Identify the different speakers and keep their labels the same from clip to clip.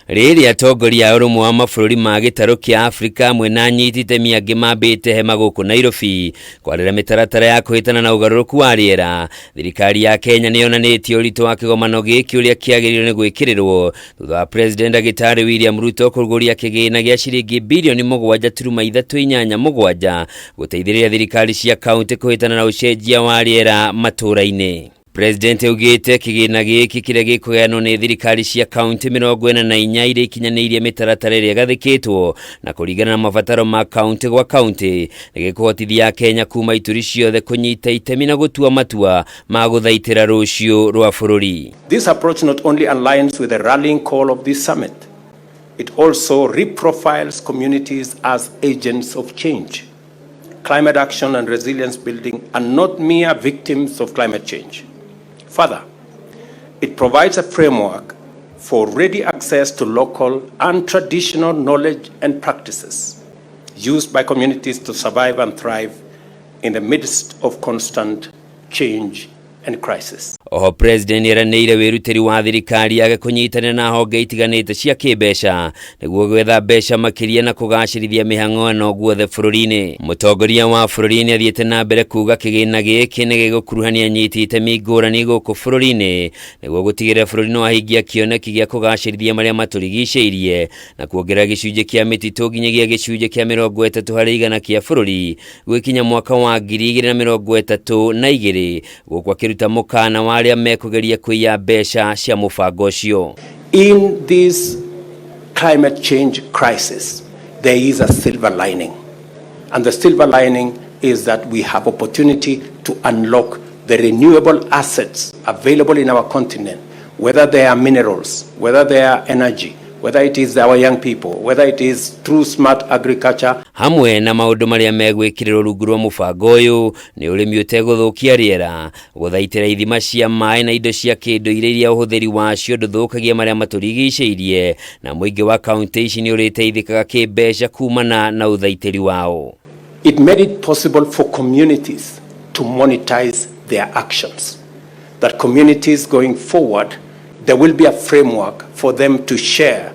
Speaker 1: Rĩrĩa atongoria a ũrũmwe wa mabũrũri ma gĩtarũ kĩa Afrika hamwe na anyiti itemi angĩ mambĩte hema gũkũ Nairobi kwarĩra mĩtaratara ya kũhĩtana na ũgarũrũku wa rĩera, thirikari ya Kenya nĩ yonanĩtie ũritũ wa kĩgomano gĩkĩ ũrĩa kĩagĩrĩirwo nĩ gwĩkĩrĩrwo thutha wa President Ndagĩtarĩ William Ruto kũrugũria kĩgĩna gĩa ciringi birioni 7.387 gũteithĩrĩria thirikari cia kaunti kũhĩtana na ũcenjia wa rĩera matũũra-inĩ. President augĩte kĩgĩna gĩkĩ kĩrĩa gĩkũheanwo nĩ thirikari cia kaunti 44 iria ikinyanĩirie mĩtaratara ĩrĩa ĩgathĩkĩtwo na kũringana na mabataro ma kaunti gwa kaunti nĩ gĩkũhotithia Akenya kuma ituri ciothe kũnyita itemi na gũtua matua ma gũthaitĩra rũciũ rwa bũrũri.
Speaker 2: This approach not only aligns with the rallying call of this summit, it also reprofiles communities as agents of change. Climate action and resilience building are not mere victims of climate change. Further, it provides a framework for ready access to local and traditional knowledge and practices used by communities to survive and thrive in the midst of constant change and crisis.
Speaker 1: Oho President nĩeranĩire wĩrutĩri wa thirikari yake kũnyitanĩra na honge itiganĩte cia kĩmbeca nĩguo gwetha mbeca makĩria na kũgacĩrithia mĩhang'o ĩno guothe bũrũri-inĩ. Mũtongoria wa bũrũri nĩathiĩte na mbere kuga kĩgĩna gĩkĩ nĩ gĩgũkuruhania anyiti itemi ngũrani gũkũ bũrũri-inĩ nĩguo gũtigĩrĩra bũrũri nĩwahingia kĩoneki gĩa kũgacĩrithia marĩa matũrigicĩirie na kuongerera gĩcunjĩ kĩa mĩtitũ nginyagia gĩcunjĩ kĩa 30% kĩa bũrũri gwĩkinya mwaka wa 2032, gũkũ akĩruta mũkana wa arĩa mekũgeria kũiya mbeca cia mũbango ũcio.
Speaker 2: In this climate change crisis, there is a silver lining. And the silver lining is that we have opportunity to unlock the renewable assets available in our continent, whether they are minerals, whether they are energy, whether it is our young people, whether it is through smart agriculture.
Speaker 1: Hamwe na maũndũ marĩa megwĩkĩrĩrwo rungu rwa mũbango ũyũ nĩ ũrĩmi ũtegũthũkia rĩera, gũthaitĩra ithima cia maĩ na indo cia kĩndũire iria ũhũthĩri wacio ndũthũkagia marĩa matũrigicĩirie, na mũingĩ wa kaunti ici nĩ ũrĩteithĩkaga kĩmbeca kumana na ũthaitĩri wao.
Speaker 2: It made it possible for communities to monetize their actions. That communities going forward, there will be a framework for them to share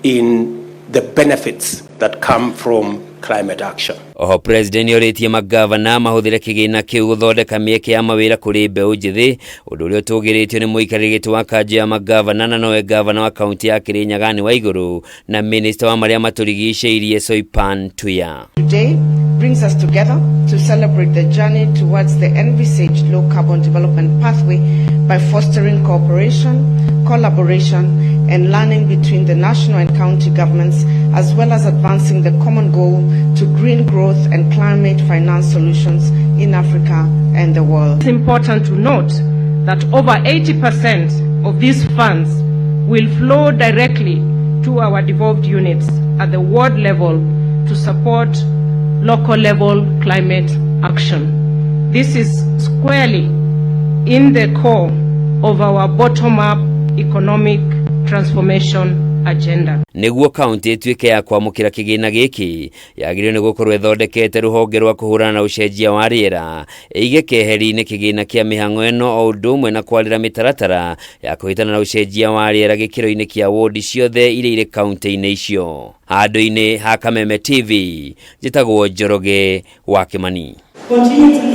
Speaker 2: in the benefits that come from climate action.
Speaker 1: Oho President nĩorĩtie magavana mahũthĩre kĩgĩna kĩu gũthondeka mĩeke ya mawĩra kũrĩ mbeũ njĩthĩ, ũndũ ũrĩa ũtũgĩrĩtio nĩ mũikarĩri gĩtĩ wa kanjũ ya magavana na nowe gavana wa kaunti ya Kirinyaga Anne Waigũrũ na minista wa marĩa matũrigicĩirie Soipan Tuya.
Speaker 3: Today brings us together to celebrate the journey towards the envisaged low carbon development pathway by fostering cooperation, collaboration, and learning between the national and county governments, as well as advancing the common goal to green growth and climate finance solutions in Africa and the world.
Speaker 4: It's important to note that over 80% of these funds will flow directly to our devolved units at the ward level to support local level climate action. This is squarely in the core of our bottom-up economic transformation agenda.
Speaker 1: Nĩguo kaunti ĩtuĩke ya kwamũkĩra kĩgĩna gĩkĩ, yagĩrĩirwo nĩ gũkorwo ĩthondekete rũhonge rwa kũhũrana na ũcenjia wa rĩera, ĩige keheri-inĩ kĩgĩna kĩa mĩhang'o ĩno, o ũndũ ũmwe na kwarĩra mĩtaratara ya kũhĩtana na ũcenjia wa rĩera gĩkĩro-inĩ kĩa wodi ciothe iria irĩ kaunti-inĩ icio. Handũ-inĩ ha Kameme TV, njĩtagwo Njoroge wa Kĩmani.
Speaker 5: Continue to